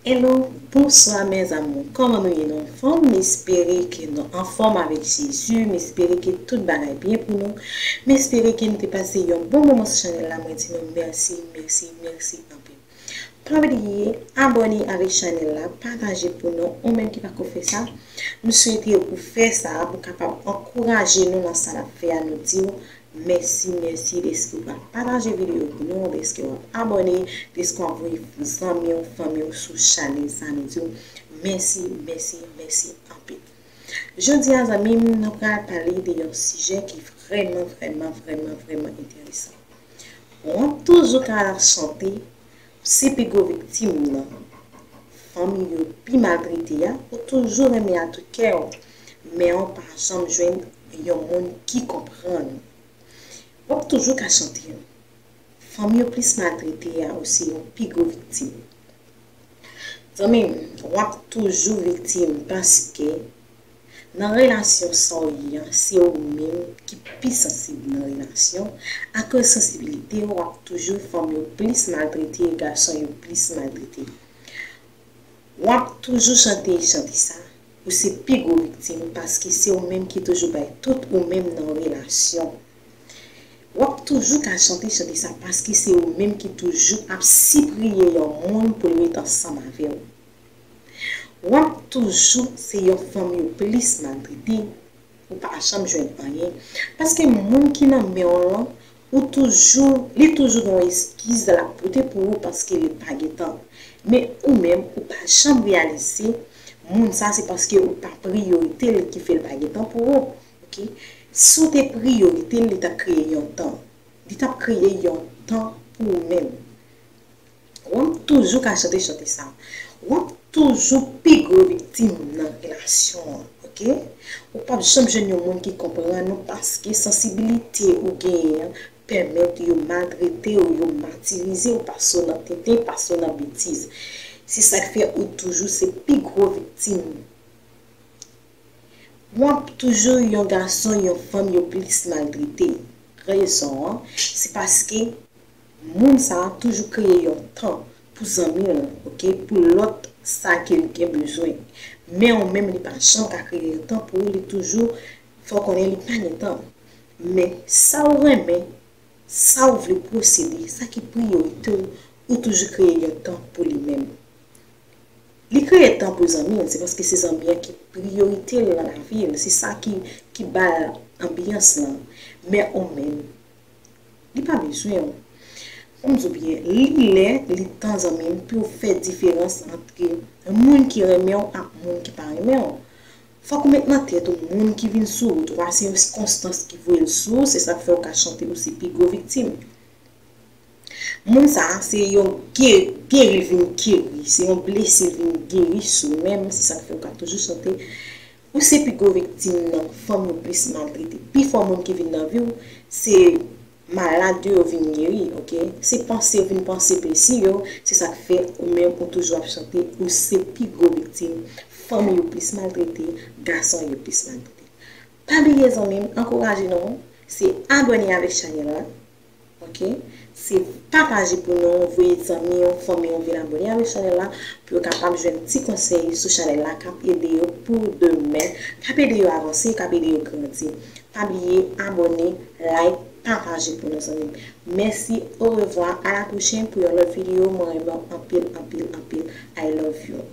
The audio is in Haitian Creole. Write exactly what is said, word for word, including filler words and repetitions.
Hello, bonsoir mes amours. Kòman nou ye, nou anfòm? M espere ke nou anfòm avèk Jezi. M espere ke tout bagay byen pou nou. M espere ke nou te pase yon bon moman sou chanèl la. Mwen di nou mèsi, mèsi, mèsi anpil. Pa bliye abòne avèk chanèl la, pataje pou nou. Ou menm ki pako fè sa, m swete ou fè sa pou kapab ankouraje nou nan sa n ap fè a. Nou di w mèsi, mèsi dèske w ap pataje videyo pou nou, dèske w ap abòne, dèske w ap voye zanmi w, fanmi w sou chanèl sa. Nou di w mèsi, mèsi, mèsi anpil. Jodi a, zanmi m, nou pral pale de yon sijè ki vrèman, vrèman, vrèman, vrèman enteresan. W ap toujou ka chante, se pi gwo viktim nan fanmi yo pi maltrete a, ou toujou renmen a tout kè w, men w pa janm jwenn yon moun ki konprann ou. W ap toujou ka chante, fanmi yo plis maltrete a, ou se yon pi gwo viktim. Zanmi m, w ap toujou viktim paske nan relasyon sa w ye a, se ou menm ki pi sansib nan relasyon. Akoz sansibilite w, w ap toujou fanm yo plis maltrete, gason yo plis maltrete. W ap toujou chante chante sa, ou se pi gwo viktim paske se ou menm ki toujou bay tout ou menm nan relasyon. W ap toujou ka chante chante sa paske se ou menm ki toujou ap sipriye yon moun pou l ret ansanm avè w. W ap toujou se yon fanm yo plis maltrete, ou pa janm jwenn anyen. Paske moun ki nan men w lan, ou toujou, li toujou gen yon eskiz l ap pote pou ou paske li pa gen tan. Men ou menm, ou pa janm reyalize moun sa se paske ou pa priyorite l ki fè l pa gen tan pou ou. Ok? Si w te priyorite l, li t ap kreye yon tan. Li t ap kreye yon tan pou ou menm. W ap toujou ka chante chante sa. W ap toujou pi gwo viktim nan relasyon an, ok? Ou p ap janm jwenn yon moun ki konprann ou paske sansibilite ou genyen an pèmèt yo maltrete w, yo matirize w, pase w nan tenten, pase w nan betiz. Se sa k fè ou toujou se pi gwo viktim. W ap toujou yon gason, yon fanm yo plis maltrete. Rezon an, se paske moun sa a toujou kreye yon tan pou zanmi l, ok, pou lòt sa ke l gen bezwen. Men ou menm, li pa janm ka kreye yon tan pou ou, li toujou fè w konnen li pa gen tan. Men sa w renmen, sa w vle posede, sa ki priyorite w, ou toujou kreye yon tan pou li menm. Li kreye tan pou zanmi l, se paske se zanmi an ki priyorite l nan lavi l, se sa ki, ki ba l anbyans lan. Men ou menm, li pa bezwen w. Fò m di w byen, li lè, li tan zanmi m pou w fè diferans ant moun ki renmen w ak moun ki pa renmen w. Fòk ou met nan tèt ou, moun ki vin sou wout ou a, se yon sikonstans ki voye l sou ou, se sa k fè w ka chante ou se pi gwo viktim. Moun sa a, se yon ge-, geri l vin geri, se yon blese l vin geri sou ou menm, se sa k fè w ka toujou chante. Ou se pi gwo viktim nan fanm yo plis maltrete. Pifò moun ki vin nan vi w, se malad yo yo vin geri, ok? Se panse yo vin panse blesi yo, se sa k fè ou menm ou toujou ap chante, ou se pi gwo viktim, fanm yo plis maltrete, gason yo plis maltrete. Pa bliye zanmi m, ankouraje nou, se abòne avèk chanèl la, ok? Se pataje pou nou, voye zanmi w, fanmi w vin abòne avèk chanèl la, pou yo kapab jwenn ti konsèy sou chanèl la k ap ede yo pou demen, k ap ede yo avanse, k ap ede yo grandi. Pa bliye abòne, like, pataje pou nou zanmi m. Mèsi, orevwa, a la pwochèn pou yon lòt videyo. Mwen renmen w anpil, anpil, anpil. I love you.